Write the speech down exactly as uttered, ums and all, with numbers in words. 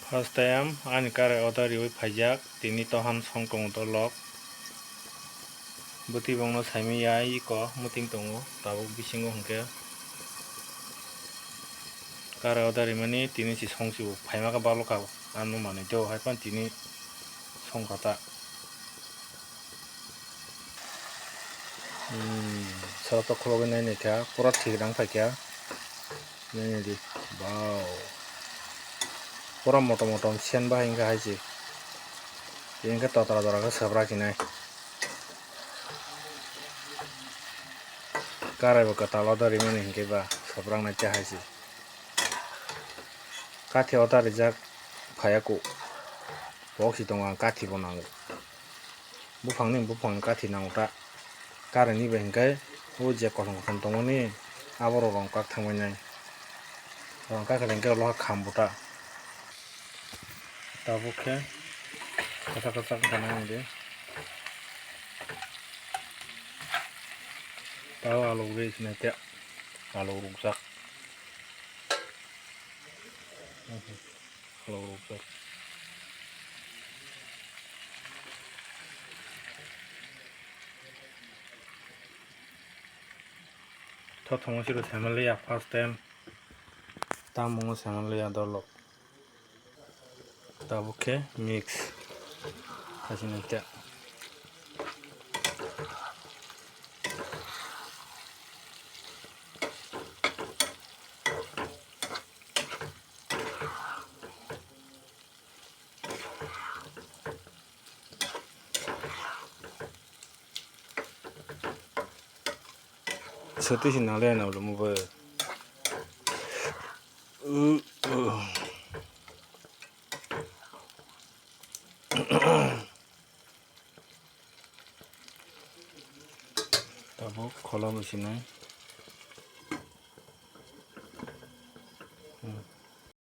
First time ani karai order riwi phaijak, tini tohan song tongo dolok. Bwtwi bongno saimanya iko muting tongo, tabuk bisingo hwnkhe karai order rimani tini si song si bo phaima khe balo kha, ano manwi teo hai phano tini song kha ta. Hmm, salo to khulogwi nai nai kha, pura thik rang phai kha. Nai nai di, wow. Pura motom motom sen bahai wngkha hai se. Tini khe totra jora khe swbrak hinai. Karai bo kwtal order rimani hinkhe ba swbrak nai khe hai se. Kathi order rijak phaiya ku. Box si tongo, ang kathi bo nango. Buphangni buphang kathi nango ta. Karani bai hinkhe o je kosom kosom tongmani aborok rong kak thangbainai. Rong kak khe hinkhe ulo kha kham bo ta. Tabuk khe kwchak kwchak wngkha nai ang di. Tao alu rwi sinai khe alu rukjak. Alu rukjak. Thothongo siro saimanliya first time. Tamungo saimanliya dolok. Tabuk khe mix. Hasinai khe. Sotwi se nang le nang lumo bo. Tabuk khola bo sinai.